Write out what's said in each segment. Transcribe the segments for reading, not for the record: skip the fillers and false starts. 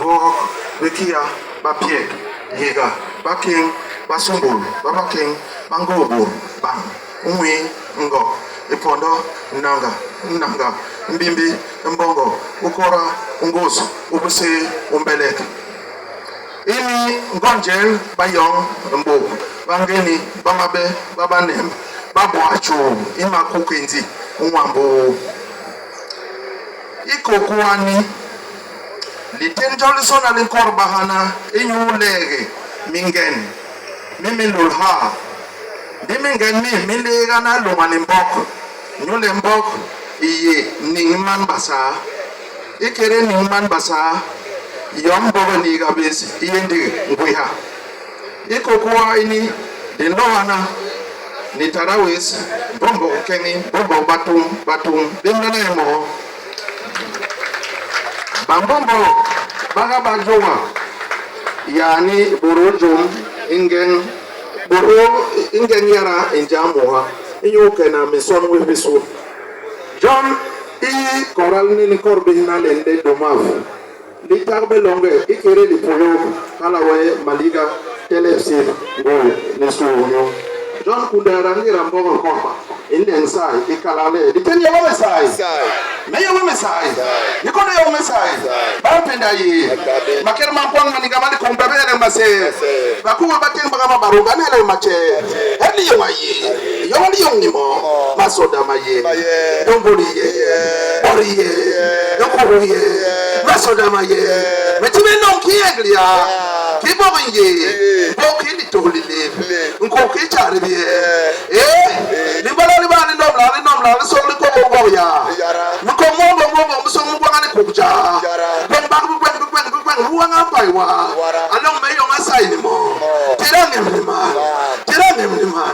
Bangogok, Bekiya, Bapiek, Yega, Bakeng, Basumbul, Babakeng, Bangobur, Bang, Ngwi, Ngok, Ipondo, Nanga, Nanga, Mbimbi, Mbongo, Ukora, Ungus, Ubuse, Umbelek. Ini Ngonjel, Bayong, Mbok, Bangeni, Bamabe, Babanemb, Baboachu, Imakukendi, Nwambo. Ikokuani, litén jolisôna li nkôrbahana inyu leege mingen mi mi nlôl haa. Ndi mingen mi, mi nleegana lôña ni mbok, inyule mbok i yé niñ man Basaa. Ikédé niñ man Basaa, yom mbok i niiga bés i yé ndik ngwiha. I kôkôa ini, di nlôôhana ni Tata wés, Mbombok nkeñi, Mbombok Batum, Batum, béñgnana nye moo. Bambombok ba ga ba jôga yaani bôdôl jôm i ngeñ bôdôl i ngeñ yada i njamuha inyu kena minson nwés bisu. Jon i koral ni nkor-bihna le Nde Domav li tagbe loñge ikédé lipuyog, hala wee maliga, telepsép, ngui, ni suhulnyu. Jon kunde yada ngéda mbôgôl kôrba i nleñ sai, i kalak le, Litén Yéhôva me sai! Me Yéhôva me sai! Ni kônde Yéhôva me sai! Baa mpénda a yé? Makénd ma nkwañ maliga ma likoñ ba bé heleñ maséé. Bakuge ba téñbaga ma baroga ni heleñ matjee. Het liyoñ a yé? Yoñ liyoñ ni moo. Masoda ma yé. Tômbôl i yé. Bôt i yé. Nkuhu i yé. Masoda ma yé. Me ti bé noñ kii eglia. Kii bok i yé. Mbok kii litôk li lép. Nkuhu kii tjari bi yé. Ee, limbala li ba li nomla li nomla li sôk li kôbôk bok ya. Minkôm mwongo mwongo mi sôk mi gwanga li kuk ja. Gweng bak bi gweng bi gweng bi gweng bi wanga mpai wa. Along me yong a sai ni mo. Tira ngem ni man. Tira ngem ni man.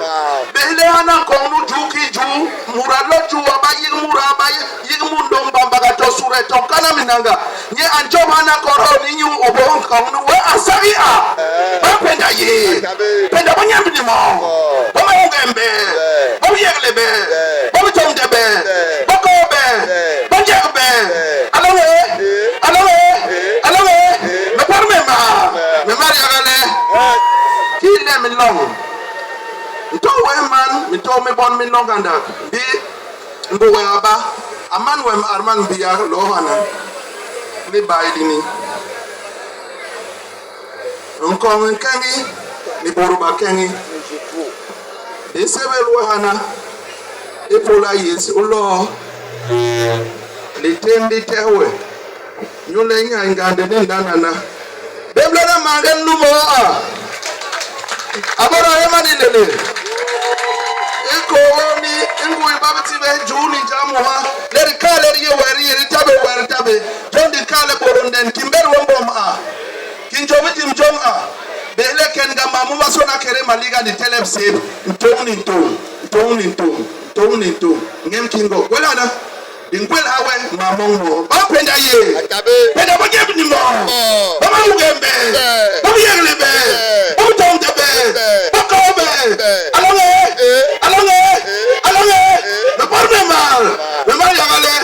Behle hana nkoñ nu juu ki juu. Mura lo juu a ba yig mura a ba yig mundom bambaga to sure to kana minanga. Nye a njôb hana korhon inyu obo nkoñ nu we a sagi a. Ba penda ye. Penda bo nyemb ni mo. Bo me ungembe. Bo yegle be. Bo bitomde be. Bo koo be. Bo njek be. Alowe. Alowe. Alowe. Me kwar me ma. Me mar yaga le. Ki lem i loñ. Ntôô wem man, mintôô mi bon mi nlo ngandak, ndi mbuge a ba a man wem Armand Biya lôôhana libai lini. Nkoñ nkeñi ni bôt bakeñi. Di nsébél we hana ipôla yés u loo litén li tehe we, inyule nyañ ngand ni ndanana. Bémlana mañge nu moo a a bôda héma ni lélé. I kôô ni i ngui ba bi ti bé juu ni njamuha le di kal le di yé wee di yé, di ta bé wee di ta bé. Jon di kal le bôlô nden ki mbet we mbom a ki njom i jim joñ a béh le ken nga mam momasôna kéré maliga ni telepsép ntôñ ni ntôñ, ntôñ ni ntôñ, ntôñ ni ntôñ, ñem ki ngok. Gwélana. Di nkwel ha we ma moñ mo. Ba penda yé. Penda bo nyemb ni mo. Ba ma uge mbe. Ba bi yégle be. Ba bi toñde be. Ba koo be. Alonge. Alonge. Alonge. Me por me mal. Me mal yaga le.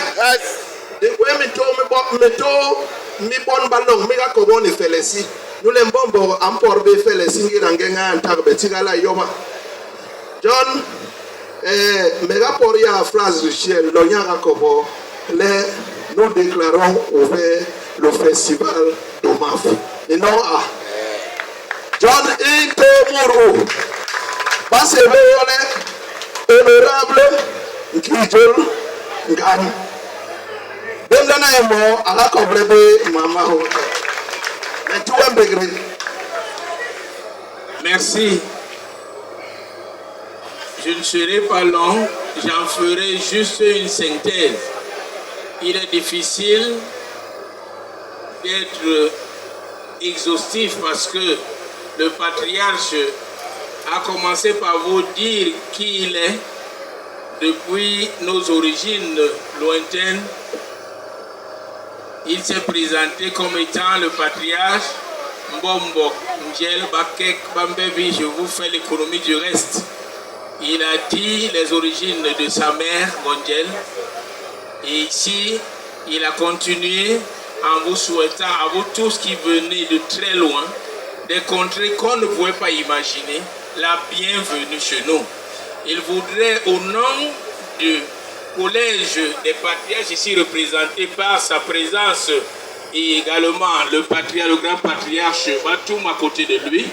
Di gwé mintôô mi bon, mintôô mi bon ba loñ mi ga kobol ni Felesi. Nyule mbombog a mpot bé Felesi ngéda ngeñ a ntagbe, tiga le a yoba. Jon, me ga pot yak phrase rituelle loñ a ga kobol le Nous déclarons ouvert le festival d'Omaf. Ni nog a. Jon i ntôô mut u, ba nsébél wo le Honorable Nkijol Ngan. Bémlana nye moo, a ga koble bé mam ma hôla. Me nti we mbégdé. Merci. Je ne serai pas long, j'en ferai juste une synthèse. Il est difficile d'être exhaustif parce que le patriarche a commencé par vous dire qui il est depuis nos origines lointaines. Il s'est présenté comme étant le patriarche Mbombo Ndjel Bakek Bambevi, je vous fais l'économie du reste. Il a dit les origines de sa mère, Ngondjel. Et ici, il a continué. en vous souhaitant à vous tous qui venez de très loin, des contrées qu'on ne pouvait pas imaginer, la bienvenue chez nous. Il voudrait, au nom du collège des patriarches ici représenté par sa présence et également le patriarche, le grand patriarche Batoum à côté de lui,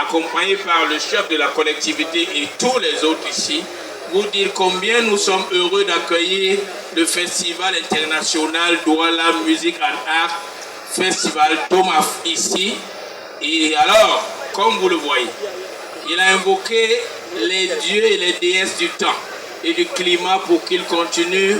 accompagné par le chef de la collectivité et tous les autres ici, vous dire combien nous sommes heureux d'accueillir le Festival international Douala Music and Art Festival Domaf ici. Et alors, comme vous le voyez, il a invoqué les dieux et les déesses du temps et du climat pour qu'ils continuent.